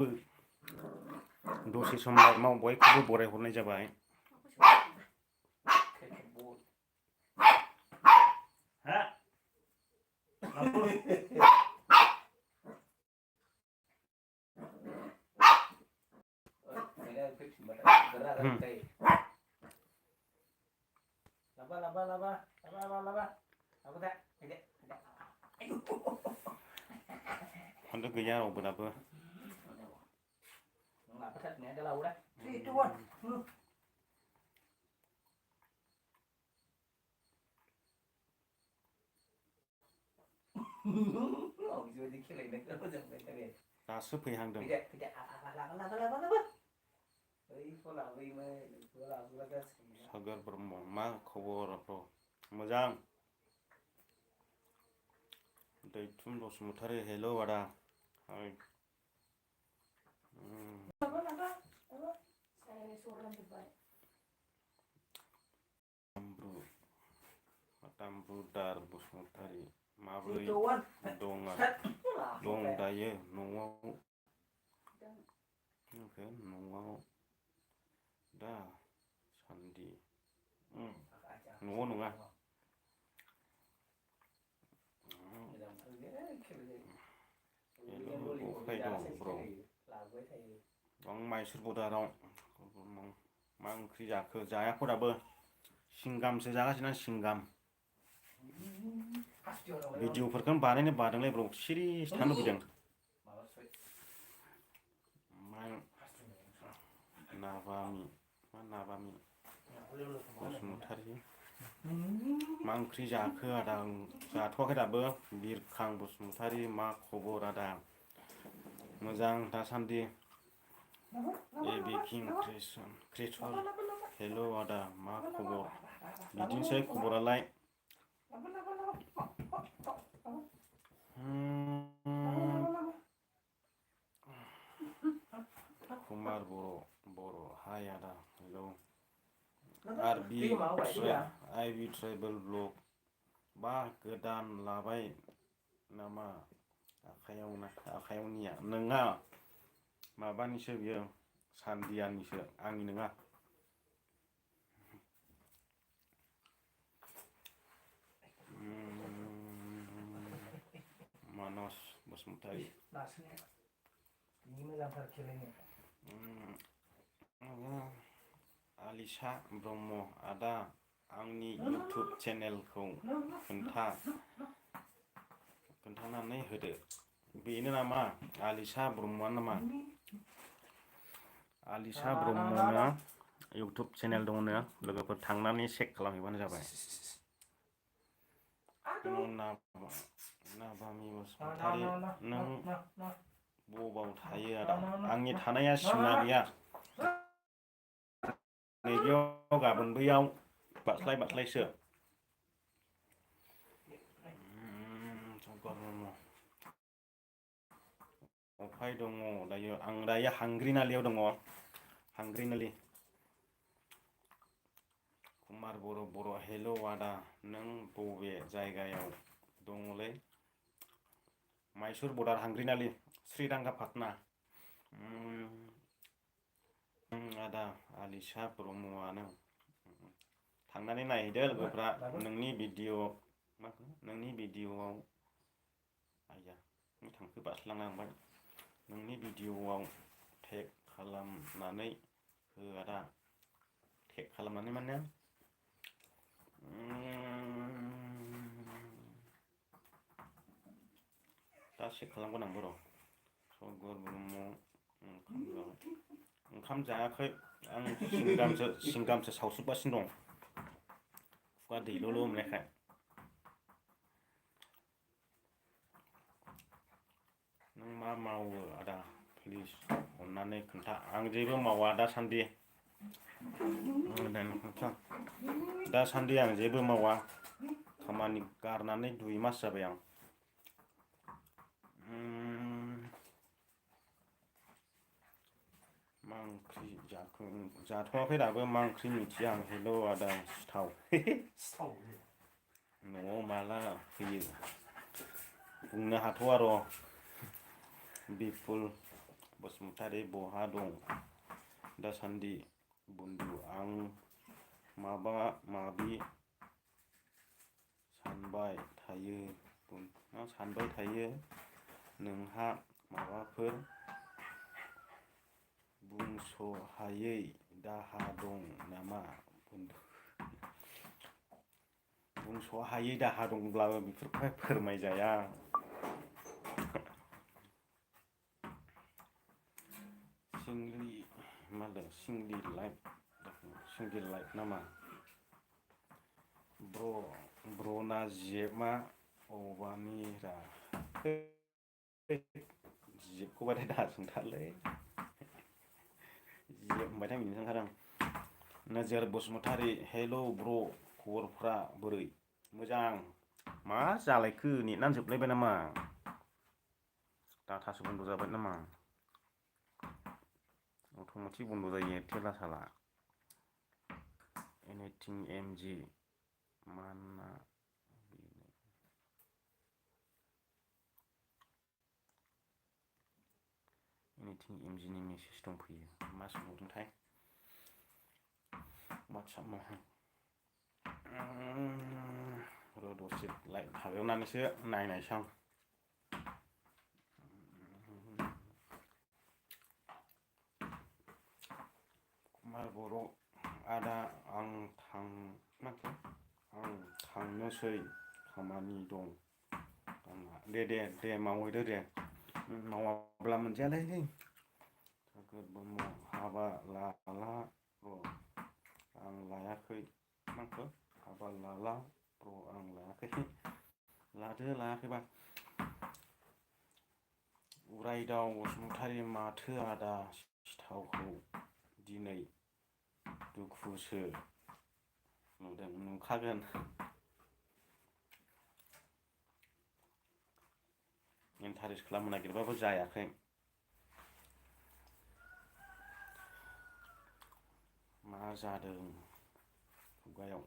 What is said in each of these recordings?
दसे सम बयखौबो बरायहरनाय जाबाय। Honda gaya raवबो दाबो दासो फैहांदों सागर ब्रह्म मा खबर मोजां दैथुन बसुमतारी हेल' आदा दामब्रुदार बसुमतारी माबोरै दं दायो न'आव दा सान्दि न'आव नङा अफाय दं ब्र आं माइसुर बदाराव मा ओंख्रि जाखो जायाखै दाबो सिंगामसो जागासिनो सिंगाम भिडिअफोरखौ बानायनो बादोंलै ब्र सिरि थानो लुबैदों नाबामि बसुमतारी मा ओंख्रि जाखो आदा जाथ'वाखै दाबो बिरखां बसुमतारी मा खबर आदा मोजां दासान्दि एबिकिं क्रिसर हेल' आदा मा खबर बिदिनोसै खबरालाय कुमार बर' हाय आदा हेलौ आरबि ट्राइबेल ब्लग बा गोदान लाबाय नामा आखायावनिया नोङा माबानिसो बियो सान्दियानिसो आंनि नङा मानस बसुमतारी आलिसा ब्रह्म आदा आंनि इउटुब चेनेलखौ खोन्थानानै होदो बेनो नामा आलिसा ब्रह्मआनो नामा आलिसा ब्रह्मनो इउटुब चेनेल दंनो लोगोफोर थांनानै चेक खालामहैबानो जाबाय नाबामि बसुमतारी नों बबाव थायो आदा आंनि थानाया सिमना गैया नैबेयाव गाबोन बैयाव बास्लायसो अफाय दङ दायो आं दायो हांग्रिनालियाव दङ हांग्रिनालि कुमार बर' हेल' आदा नों बबे जायगायाव दङलै माइसुर बर्डार हांग्रिनालि श्रीरंगपाटना आदा आलिसा ब्रह्मआनो थांनानै नायहैदो लोगोफ्रा नोंनि भिडिअआव आइया थांखो बास्लांनांबाय नोंनि भिडिअआव टेग खालामनानै हो आदा टेग खालामनानै माने दा चेक खालामगोन आंबो र' सागर ब्रह्म ओंखाम जायाखै आं सिंगामसो सावसुबगासिनो दं खुगा दैल' मोननायखाय नों मा मावो आदा प्लिज अननानै खोन्था आं जेबो मावा दासान्दि आं जेबो मावा खामानि गारनानै 2 मास जाबाय आं मा ओंख्रि जाखो जाथ'वाखै दाबो मा ओंख्रि मिथिया आं हेल' आदा सिथाव न'आव माला फैयो बुंनो हाथ'आ र' बिपुल बसुमतारी बहा दं दासान्दि बन्दु आं माबा माबि सानबाय थायो नोंहा माबाफोर बुंस'हायै दाहा दं नामा बुंस'हायै दाहा दंब्लाबो बेफोरखौहाय फोरमायजाया सिंगि लाइफ नामा ब्रना जेमा अबानिरा जेबखौ बाथाय दा सोंथारलै जेब होनबाथाय मिनिनो ओंखारो आं नोजोर बसुमतारी हेलौ ब्र खबरफ्रा बोरै मोजां मा जालायखो नेटानो जोबलायबाय नामा डाटासो बन्द' जाबाय नामा अट'मेटिक बन्द' जायो थेला साला एनिथिं एमजि माना एनिथिं एमजिनि मेसेज दंफैयो मा सोंहरदोंथाय वाट्सआप र' दसे लाइट थाबावनानैसो नायनायसै आं कुमार बर' आदा आं थांनोसै खामानि दं दे मावहैदो दे मावाब्ला मोनजायालै हाबा लाला आं लायाखै हाबा लाला आं लायाखै लादो लायाखैबा उरायदाव बसुमतारी माथो आदा सिथावखौ दिनै दुखुसो नुखागोन इन्टारेस्ट खालामनो नागिरबाबो जायाखै मा जादों खुगायाव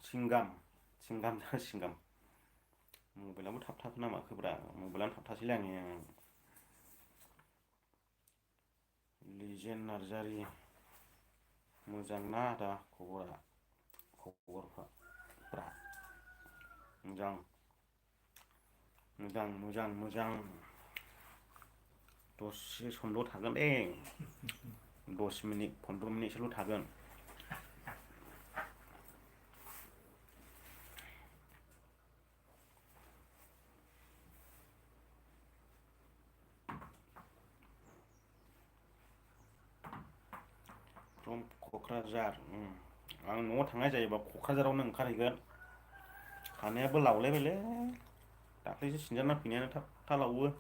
सिंगाम मबाइलाबो थाबथाखो ना माखोब्रा मबाइलानो थाबथासैलै आंनिया लिजेन नार्जारि मोजां ना आदा खबरफ्रा मोजां दसे समल' थागोन दे 10 मिनिट 15 मिनिटसोल' थागोन फ्रम क'क्राझार आं न'आव थांनाय जायोबा क'क्राझारावनो ओंखारहैगोन खानायाबो लावलायबायलै दाख्लैसो सिनजाना फैनायानो थाब लावो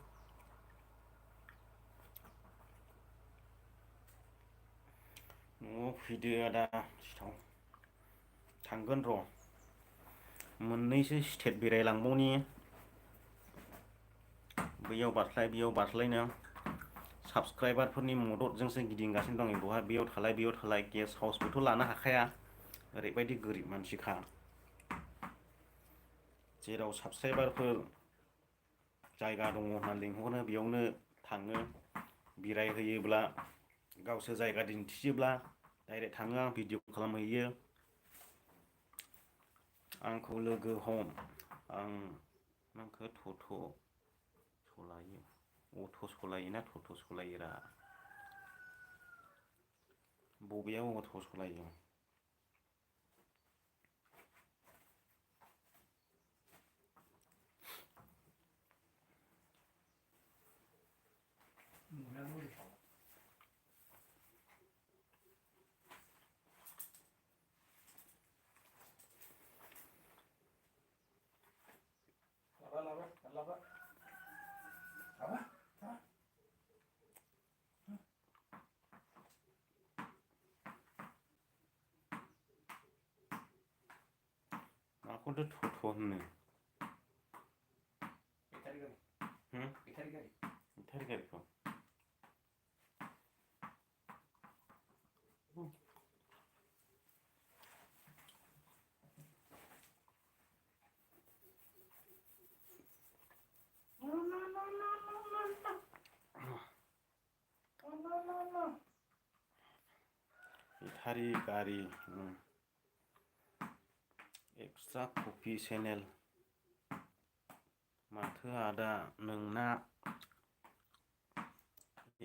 न'आव फैदो आदा सिथाव थांगोन र' मोननैसो स्टेट बेरायलांबावनि बैयाव बारस्लायनो साबसक्राइबारफोरनि मददजोंसो गिदिंगासिनो दं बेयाव थालाय गेस्ट हाउसबोथ' लानो हाखाया ओरैबायदि गोरिब मानसिखा जेराव साबसक्राइबारफोर जायगा दङ होनना लिंहरो बेयावनो थाङो बेरायहोयोब्ला गावसोर जायगा दिन्थियोब्ला डाइरेक्ट थाङो आं भिडिअ खालामहैयो आंखौ लोगो हम आं नोंखौ अट' सलायोना टट' सलायोरा बबेयाव अट' सलायो माखौथो टट' होनो बेटारि गारिखौ बेटारि गारि एक्सट्रा कपि चेनेल माथो आदा नोंना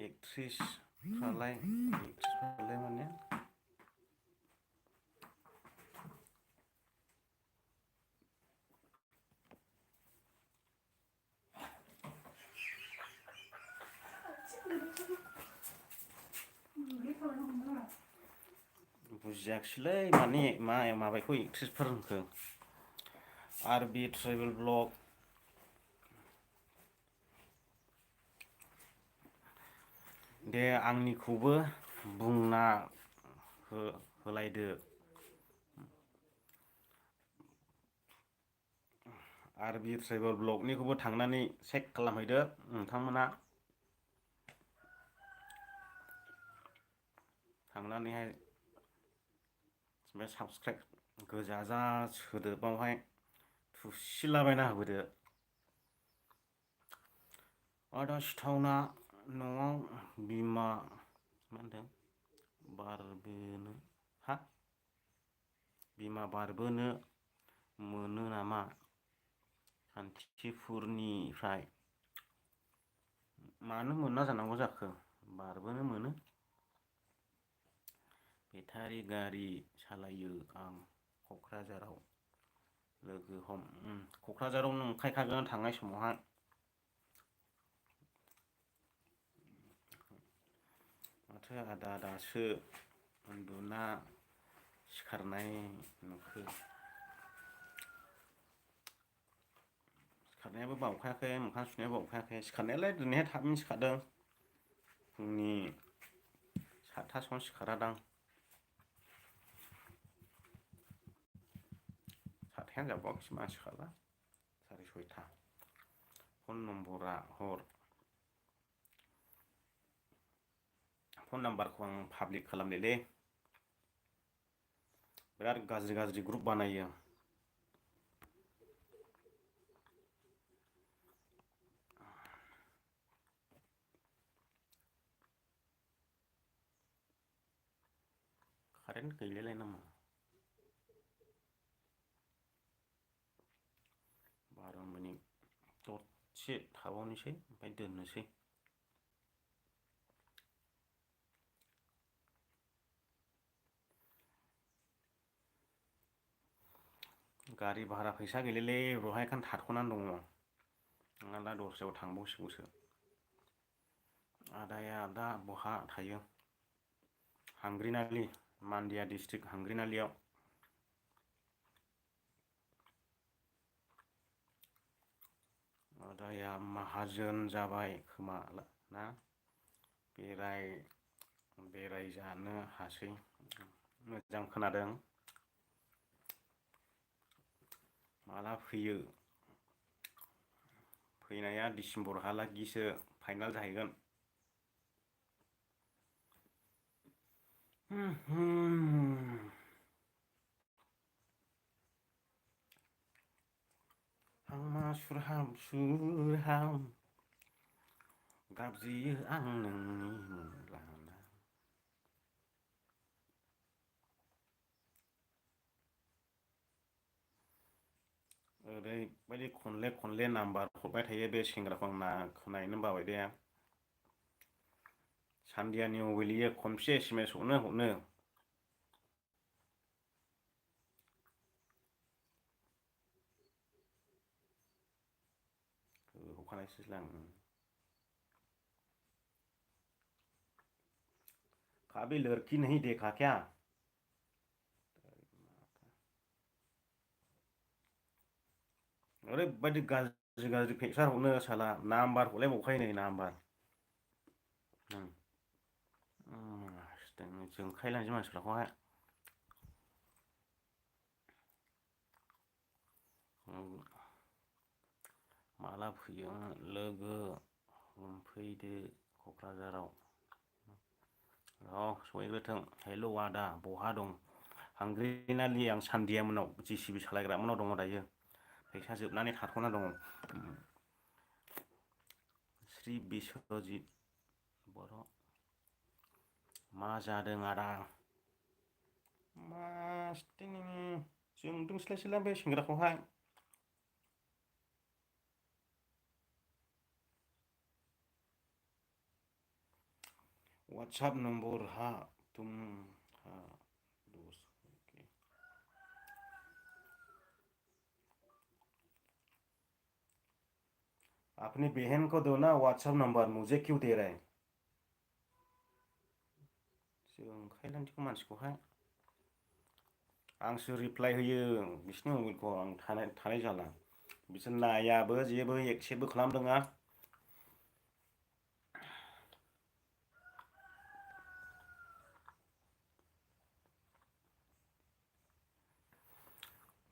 एक्ट्रिसफ्रालाय माने बुजियाखिसैलै मा माबाखौ एक्ट्रिसफोर होनखो आरबि ट्रेभेल ब्लग दे आंनिखौबो बुंना होलायदो आरबि ट्रेभेल ब्लगनिखौबो थांनानै चेक खालामहैदो नोंथांमोना थांनानैहाय बे साबसक्राइब गोजाजा सोदोबावहाय थुसिलाबायना होबोदो आदा सिथावना न'आव बिमा मा होनदों बिमा बारबोनो मोनो नामा सान्थिफुरनिफ्राय मानो मोना जानांगौ जाखो बारबोनो मोनो बेटारि गारि सालायो आं क'क्राझाराव लोगो हम क'क्राझाराव नंखायखागोन थांनाय समावहाय माथो आदा दासो उन्दुना सिखारनाय नुखो सिखारनायाबो बावखायाखै मोखां सुनायाबो बावखायाखै सिखारनायालाय दिनैहाय थाबैनो सिखारदों फुंनि 7थासोआवनो सिखारादां 7थायानो जाबावाखैसो मा सिखारबा 6:30 फन नम्बरा हर फन नाम्बारखौ आं पाब्लिक खालामदोलै बिराद गाज्रि ग्रुप बानायो कारेन्ट गैलायलाय नामा 12 मिनिट दसे थाबावनोसै ओमफ्राय दोननोसै गारि भारा फैसा गैलालै बेवहाय खान थाथ'नानै दङ आंहा दा दस्रायाव थांबावसिगौसो आदाया दा बहा थायो हांग्रिनालि मान्डिया डिस्ट्रिक्ट हांग्रिनालियाव आदाया माहाजोन जाबाय खोमा ना बेरायजानो हासै मोजां खोनादों माला फैयो फैनाया डिसेम्बरहालागिसो फाइनाल जाहैगोन हांमा सुरहाम गाबज्रियो आं नोंनि मुं लाना ओरैबायदि खनले नाम्बार हरबाय थायो बे सेंग्राखौ आं खोनानोनो बाबाय दे सान्दियानि मबाइल खनसे SMS हरनो हखानायसैलां कभी लड़की नहीं देखा क्या ओरैबायदि गाज्रि पिकचार हरनो साला नाम्बार हरलायबावखायो नै नाम्बार जोंखायलांसै मानसिफोरखौहाय माला फैयो लोगो हमफैदो क'क्राझाराव सहैग्रोथों हेल' आदा बहा दं हांग्रिनालि आं सान्दिया मोनाव JCB सालायग्रा मोनाव दङ दायो फैसा जोबनानै थाथ'ना दङ श्री बिस्वजित बर' मा जादों आदा मा जोंदोंस्लायस्लाय बे सेंग्राखौहाय व्हाट्सएप नंबर हा तुम हा दोस्त ओके अपनी बहन को दो ना व्हाट्सएप नंबर मुझे क्यों दे रहे जोंखायलांदिखौ मानसिखौहाय आंसो रिप्लाय होयो बिसोरनि मबाइलखौ आं थानाय जाला बिसोर नायाबो जेबो एक्सेप्टबो खालामरोङा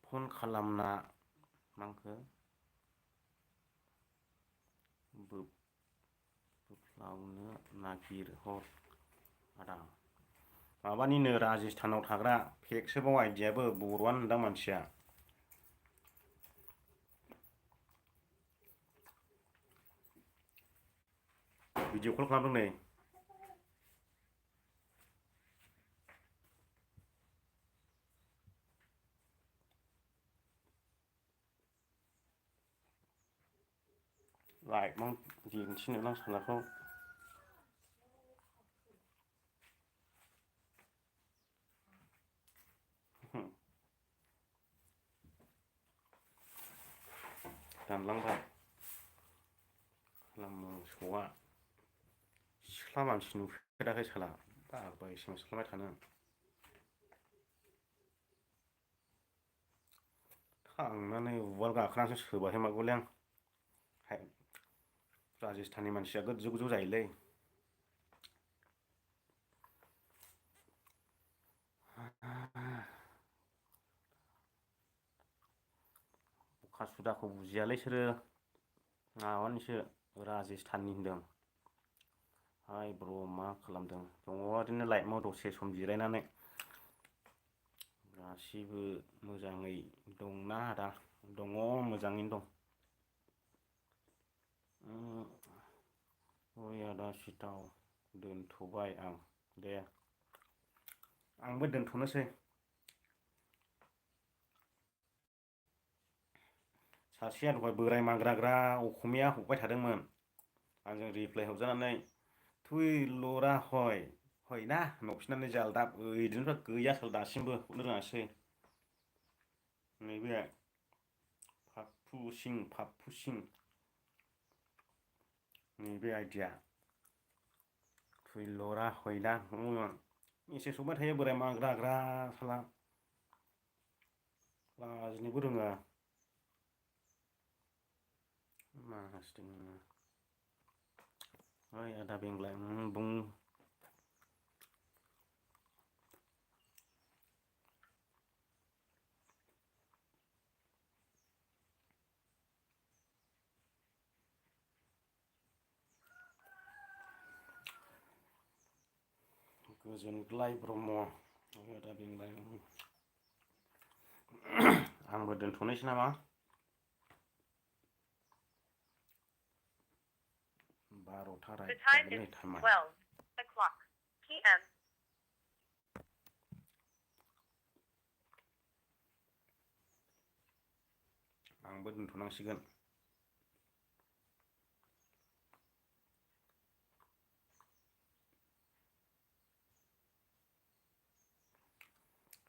फन खालामना मांखो बोफ्लावनो नागिरहर आदा माबानिनो राजस्थानाव थाग्रा फेकसोबाव आइदियाबो बर'आनो होनदां मानसिया भिडिअ कल खालामदों नै लाइभआव दिन्थिनो नांसालाखौ दानलांबाय मोसौआ सिख्ला मानसि नुफेराखै साला बारबाय एसेबां सिख्लाबाय थानो थांनानै उवाल गाखोनासो सोबाहैमारगौलै आं राजस्थाननि मानसिया गोजौ गोजौ जायोलै खासुदाखौ बुजियालै सोरो माबानिसो राजस्थाननि होनदों हाय ब्र मा खालामदों दङ ओरैनो लाइभआव दसे सम जिरायनानै गासिबो मोजाङै दंना आदा दङ मोजाङैनो दं ओइ आदा सिटाव दोनथ'बाय आं दे आंबो दोनथ'नोसै सासेया दहाय बोराय माग्राग्रा अखमिया हरबाय थादोंमोन आंजों रिप्लाय हरजानानै थुइ लरा हय ना होनहरफिननानै जालदाब बिदिनिफ्राय गैया साल दासिमबो हरनो रोङासै नैबे फाफु सिं नैबे आइदिया थुइ लरा हयना मेसेज हरबाय थायो बोराय माग्राग्रा साला लाजिनोबो रोङा मासदिनि ओइ आदा बेंग्ला बुं गोजोनग्लाय ब्रह्म आदा बेंग्लाय आंबो दोनथ'नोसै नामा 12था रायज्लायनाय टाइमा 12 o'clock p.m. आंबो दोनथ'नांसिगोन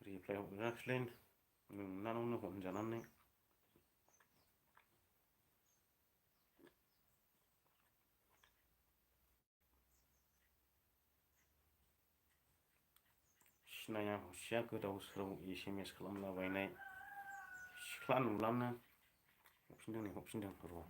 रिप्लाय हरजायाखैलै नोंनावनो हमजानानै सिनाया हसिया गोदाव सोराव SMS खालामलाबायनाय सिख्ला नुब्लानो हरफिनदों र'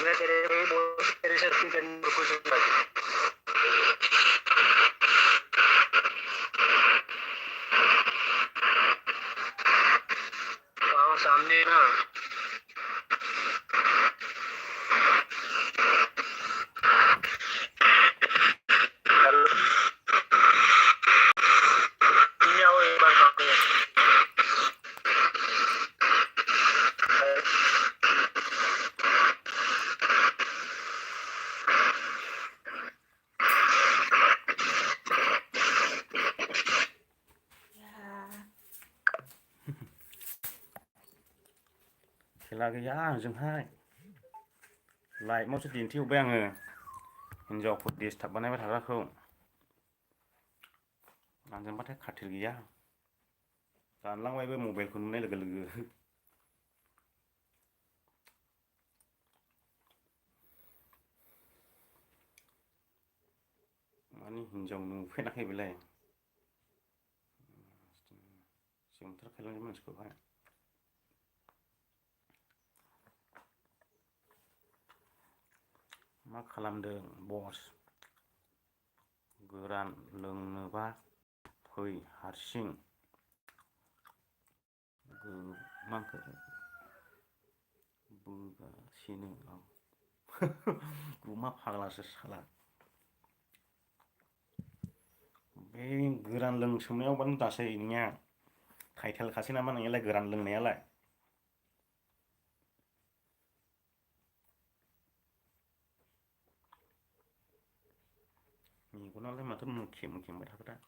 मैं तेरे सर्फिंग करने में खुश हूँ आज। वहाँ सामने ना हेलो तुम आओ एक बार सामने खेला गैया आंजोंहाय लाइभआवसो दिन्थिहरबाय आङो हिनजावफोर डिस्टार्ब बानायबाय थाग्राखौ आंजोंबाथाय खाथिर गैया दानलांबायबो मबाइलखौ नुनाय लोगो लोगो मानि हिनजाव नुफेराखै बेलाय जोंथारखायलांनाय मानसिखौहाय मा खालामदों बस गोरान लोंनोबा फै हारसिं माखो बोगासिनो आं गुमा फाग्लासो साला बे गोरान लोंसोमनायावबानो दासै नोंनिया टाइटेलखासै नामा नोंनियालाय गोरान लोंनायालाय मेगनालाय माथो मुखे मुखे मोनबाय थाखो दा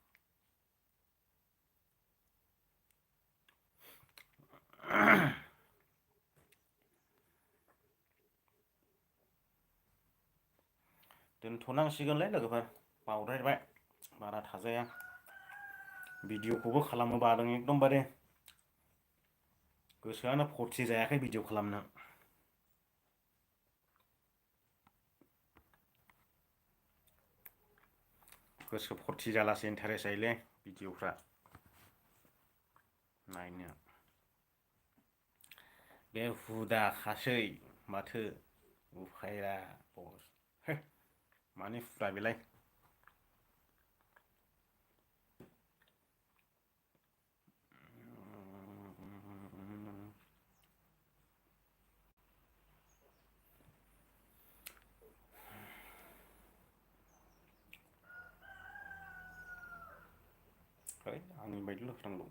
दोनथ'नांसिगोनलै लोगोफोर बावद्रायबाय बारा थाजाया भिडिअखौबो खालामनो बादों एकदमबारे गोसोआनो फुरथि जायाखै भिडिअ खालामनो गोसो फुरथि जालासो इन्टारेस्ट जायोलै भिडिअफ्रा नायनो बे हुदाखासै माथो उफाया बस मानि हुदा बेलाय है आंनि बायदिल' होनांगौ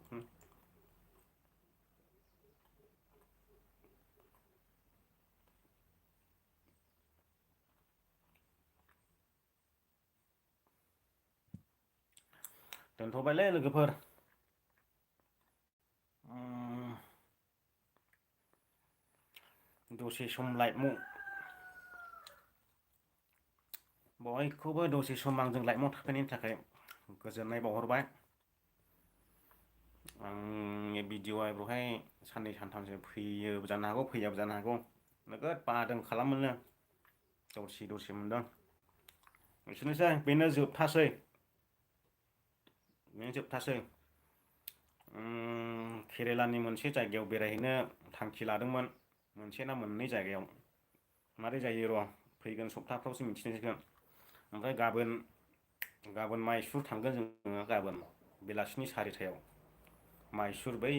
दोनथ'बायलै लोगोफोर दसे सम लाइभआव बयखौबो दसे सम आंजों लाइभआव थाफैनायनि थाखाय गोजोननाय बावहरबाय आंनि भिडिअआ बेवहाय साननै सानथामसो फैयो जानो हागौ फैयाबो जानो हागौ नोगोद बादों खालामनो दरसि दरसि मोनदों एसेनोसै बेनो जोबथासै केरेलानि मोनसे जायगायाव बेरायहैनो थांखि लादोंमोन मोनसे ना मोननै जायगायाव मारै जायो र' फैगोन सप्ताफ्रावसो मिथिसिगोन ओमफ्राय गाबोन माइसुर थांगोन जोङो गाबोन बेलासिनि 4टायाव माइसुर बै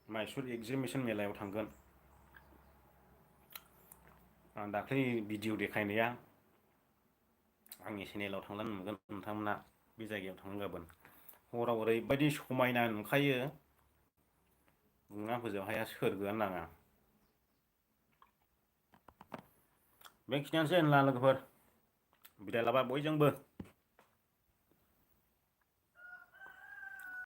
माइसुर एगजिबिसन मेलायाव थांगोन आं दाख्लै भिडिअ देखायनाया आंनि चेनेलाव थांनानै नुगोन नोंथांमोना बे जायगायाव थांगोन गाबोन हराव ओरैबायदि समायना नुखायो बुंना फोजोबनो हाया सोरगोआनो नाङा बेखिनियानोसै होनब्ला लोगोफोर बिदाय लाबाय बयजोंबो